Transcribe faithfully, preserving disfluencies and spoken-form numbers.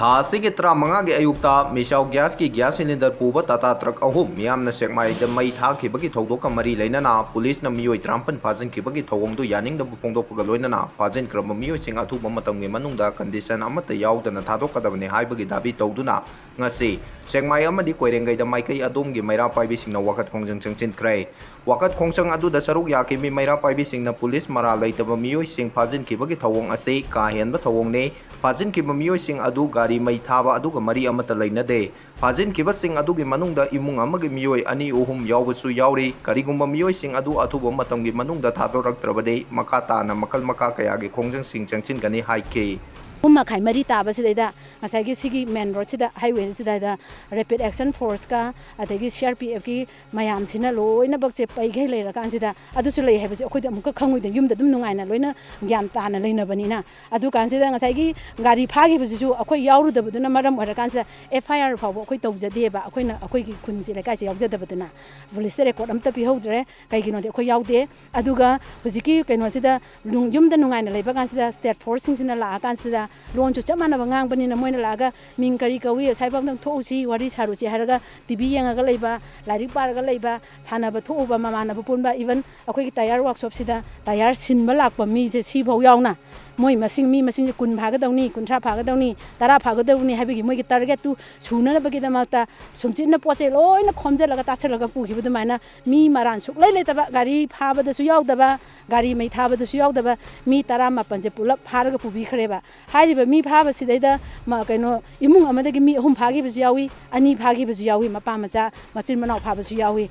ꯊꯥ ꯑꯁꯤꯒꯤ ꯇꯔꯥꯃꯉꯥꯒꯤ ꯑꯌꯨꯛꯇ ꯃꯤꯁꯥꯎ ꯒ꯭ꯌꯥꯁꯀꯤ ꯒ꯭ꯌꯥꯁ ꯁꯤꯂꯤꯟꯗꯔ ꯄꯨꯕ ꯇꯥꯇꯥ ꯇ꯭ꯔꯛ ꯑꯍꯨꯝ ꯃꯤꯌꯥꯝꯅ ꯁꯦꯛꯃꯥꯏꯗ ꯃꯩ ꯊꯥꯈꯤꯕꯒꯤ ꯊꯧꯗꯣꯛꯀ ꯃꯔꯤ ꯂꯩꯅꯅ ꯄꯨꯂꯤꯁꯅ ꯃꯤꯑꯣꯏ ꯇꯔꯥꯃꯥꯄꯟ ꯐꯥꯖꯤꯟꯈꯤꯕꯒꯤ ꯊꯧꯑꯣꯡꯗꯨ ꯌꯥꯅꯤꯡꯗꯕ ꯐꯣꯡꯗꯣꯛꯄꯒ ꯂꯣꯏꯅꯅ ꯐꯥꯖꯤꯟꯈ꯭ꯔꯕ ꯃꯤꯑꯣꯏꯁꯤꯡ ꯑꯊꯨꯕ ꯃꯇꯝꯒꯤ ꯃꯅꯨꯡꯗ ꯀꯟꯗꯤꯁꯟ ꯑꯃꯠꯇ ꯌꯥꯎꯗꯅ ꯊꯥꯗꯣꯛꯀꯗꯕꯅꯤ ꯍꯥꯏꯕꯒꯤ ꯗꯥꯕꯤ ꯇꯧꯗꯨꯅ ꯉꯁꯤ ꯁꯦꯛꯃꯥꯏ ꯑꯃꯗꯤ ꯀꯣꯏꯔꯦꯡꯒꯩꯗ ꯃꯥꯏꯀꯩ ꯑꯗꯣꯝꯒꯤ ꯃꯩꯔꯥ ꯄꯥꯏꯕꯤꯁꯤꯡꯅ ꯋꯥꯀꯠ ꯈꯣꯡꯖꯪ ꯆꯪꯁꯤꯟꯈ꯭ꯔꯦ꯫ ꯋꯥꯀꯠ ꯈꯣꯡꯆꯪ ꯑꯗꯨꯗ ꯁꯔꯨꯛ ꯌꯥꯈꯤꯕ ꯃꯩꯔꯥ ꯄꯥꯏꯕꯤꯁꯤꯡꯅ ꯄꯨꯂꯤꯁ ꯃꯔꯥꯜ ꯂꯩꯇꯕ ꯃꯤꯑꯣꯏꯁꯤꯡ ꯐꯥꯖꯤꯟꯈꯤꯕꯒꯤ ꯊꯧꯑꯣꯡ ꯑꯁꯤ ꯀꯥ ꯍꯦꯟꯕ ꯊꯧꯑꯣꯡꯅꯤ꯫ ꯐꯥꯖꯤꯟꯈꯤꯕ ꯃꯤꯑꯣꯏꯁꯤꯡ ꯑꯗꯨ ꯒꯥꯔꯤ ꯃꯩ ꯊꯥꯕ ꯑꯗꯨꯒ ꯃꯔꯤ ꯑꯃꯠꯇ ꯂꯩꯅꯗꯦ꯫ ꯐꯥꯖꯤꯟꯈꯤꯕꯁꯤꯡ ꯑꯗꯨꯒꯤ ꯃꯅꯨꯡꯗ ꯏꯃꯨꯡ ꯑꯃꯒꯤ ꯃꯤꯑꯣꯏ ꯑꯅꯤ ꯑꯍꯨꯝ ꯌꯥꯎꯕꯁꯨ ꯌꯥꯎꯔꯤ꯫ ꯀꯔꯤꯒꯨꯝꯕ ꯃꯤꯑꯣꯏꯁꯤꯡ ꯑꯗꯨ ꯑꯊꯨꯕ ꯃꯇꯝꯒꯤ ꯃꯅꯨꯡꯗ ꯊꯥꯗꯣꯔꯛꯇ꯭ꯔꯕꯗꯤ ꯃꯈꯥ ꯇꯥꯅ ꯃꯈꯜ ꯃꯈꯥ ꯀꯌꯥꯒꯤ ꯈꯣꯡꯖꯪꯁꯤꯡ ꯆꯪꯁꯤꯟꯒꯅꯤ ꯍꯥꯏꯈꯤ꯫ ꯄꯨꯡ ꯃꯈꯥꯏ ꯃꯔꯤ ꯇꯥꯕꯁꯤꯗꯩꯗ ꯉꯁꯥꯏꯒꯤ ꯁꯤꯒꯤ ꯃꯦꯟ ꯔꯣꯗꯁꯤꯗ, ꯍꯥꯏꯋꯦꯁꯤꯗ ꯔꯦꯄꯤꯗ ꯑꯦꯛꯁꯟ ꯐꯣꯔꯁꯀ ꯑꯗꯒꯤ ꯁꯤ ꯑꯥꯔ ꯄꯤ ꯑꯦꯐꯀꯤ ꯃꯌꯥꯝꯁꯤꯅ ꯂꯣꯏꯅꯃꯛꯁꯦ ꯄꯩꯈꯩ ꯂꯩꯔꯀꯥꯟꯁꯤꯗ, ꯑꯗꯨꯁꯨ ꯂꯩ ꯍꯥꯏꯕꯁꯦ ꯑꯩꯈꯣꯏꯗꯤ ꯑꯃꯨꯛꯀ ꯈꯪꯉꯣꯏꯗ, ꯌꯨꯝꯗ ꯑꯗꯨꯝ ꯅꯨꯡꯉꯥꯏꯅ ꯂꯣꯏꯅ ꯒ꯭ꯌꯥꯟ ꯇꯥꯅ ꯂꯩꯅꯕꯅꯤꯅ꯫ ꯑꯗꯨ ꯀꯥꯟꯁꯤꯗ ꯉꯁꯥꯏꯒꯤ ꯒꯥꯔꯤ ꯐꯥꯈꯤꯕꯁꯤꯁꯨ ꯑꯩꯈꯣꯏ ꯌꯥꯎꯔꯨꯗꯕꯗꯨꯅ ꯃꯔꯝ ꯑꯣꯏꯔꯀꯥꯟꯁꯤꯗ ꯑꯦꯐ ꯑꯥꯏ ꯑꯥꯔ ꯐꯥꯎꯕ ꯑꯩꯈꯣꯏ ꯇꯧꯖꯗꯦꯕ꯫ ꯑꯩꯈꯣꯏꯅ, ꯑꯩꯈꯣꯏꯒꯤ ꯈꯨꯟꯁꯤ, ꯂꯩꯀꯥꯏꯁꯤ ꯌꯥꯎꯖꯗꯕꯗꯨꯅ ꯄꯨꯂꯤꯁꯇ ꯔꯦꯀꯣꯔꯠ ꯑꯝꯇ ꯄꯤꯍꯧꯗ꯭ꯔꯦ꯫ ꯀꯩꯒꯤꯅꯣꯗꯤ ꯑꯩꯈꯣꯏ ꯌꯥꯎꯗꯦ꯫ ꯑꯗꯨꯒ ꯍꯧꯖꯤꯛꯀꯤ ꯀꯩꯅꯣꯁꯤꯗ ꯅꯨꯡ-, ꯌꯨꯝꯗ ꯅꯨꯡꯉꯥꯏꯅ ꯂꯩꯕ ꯀꯥꯟꯁꯤꯗ ꯁ꯭ꯇꯦꯠ ꯐꯣꯔꯁꯁꯤꯡꯁꯤꯅ ꯂꯥꯛꯑꯀꯥꯟꯁꯤꯗ ꯂꯣꯟꯁꯨ ꯆꯞ ꯃꯥꯟꯅꯕ ꯉꯥꯡꯕꯅꯤꯅ ꯃꯣꯏꯅ ꯂꯥꯛꯑꯒ ꯃꯤꯡ ꯀꯔꯤ ꯀꯧꯏ, ꯑꯁ꯭ꯋꯥꯏꯐꯥꯎꯗꯪ ꯊꯣꯛꯎꯁꯤ, ꯋꯥꯔꯤ ꯁꯥꯔꯨꯁꯤ ꯍꯥꯏꯔꯒ ꯇꯤ ꯚꯤ ꯌꯦꯡꯉꯒ ꯂꯩꯕ, ꯂꯥꯏꯔꯤꯛ ꯄꯥꯔꯒ ꯂꯩꯕ, ꯁꯥꯟꯅꯕ ꯊꯣꯛꯎꯕ, ꯃꯃꯥꯟꯅꯕ ꯄꯨꯟꯕ, even ꯑꯩꯈꯣꯏꯒꯤ ꯇꯥꯌꯔ ꯋꯥꯛꯁꯣꯞꯁꯤꯗ ꯇꯥꯌꯔ ꯁꯤꯟꯕ ꯂꯥꯛꯄ ꯃꯤꯁꯦ ꯁꯤꯐꯥꯎ ꯌꯥꯎꯅ ꯃꯣꯏ ꯃꯁꯤꯡ, ꯃꯤ ꯃꯁꯤꯡꯁꯦ ꯀꯨꯟ ꯐꯥꯒꯗꯧꯅꯤ, ꯀꯨꯟꯊ꯭ꯔꯥ ꯐꯥꯒꯗꯧꯅꯤ, ꯇꯔꯥ ꯐꯥꯒꯗꯧꯅꯤ ꯍꯥꯏꯕꯒꯤ ꯃꯣꯏꯒꯤ ꯇꯥꯔꯒꯦꯠꯇꯨ ꯁꯨꯅꯅꯕꯒꯤꯗꯃꯛꯇ ꯁꯨꯝꯆꯤꯠꯅ ꯄꯣꯠ ꯆꯩ ꯂꯣꯏꯅ ꯈꯣꯝꯖꯤꯜꯂꯒ ꯇꯥꯁꯤꯜꯂꯒ ꯄꯨꯈꯤꯕ ꯑꯗꯨꯃꯥꯏꯅ ꯃꯤ ꯃꯔꯥꯟ ꯁꯨꯛꯂꯩ ꯂꯩꯇꯕ, ꯒꯥꯔꯤ ꯐꯥꯕꯗꯁꯨ ꯌꯥꯎꯗꯕ, ꯒꯥꯔꯤ ꯃꯩ ꯊꯥꯕꯗꯁꯨ ꯌꯥꯎꯗꯕ ꯃꯤ ꯇꯔꯥꯃꯥꯄꯟꯁꯦ ꯄꯨꯂꯞ ꯐꯥꯔꯒ ꯄꯨꯕꯤꯈ꯭ꯔꯦꯕ꯫ ꯍꯥꯏꯔꯤꯕ ꯃꯤ ꯐꯥꯕꯁꯤꯗꯩꯗ ꯃ-, ꯀꯩꯅꯣ, ꯏꯃꯨꯡ ꯑꯃꯗꯒꯤ ꯃꯤ ꯑꯍꯨꯝ ꯐꯥꯈꯤꯕꯁꯨ ꯌꯥꯎꯏ, ꯑꯅꯤ ꯐꯥꯈꯤꯕꯁꯨ ꯌꯥꯎꯏ, ꯃꯄꯥ ꯃꯆꯥ, ꯃꯆꯤꯟ ꯃꯅꯥꯎ ꯐꯥꯕꯁꯨ ꯌꯥꯎꯏ꯫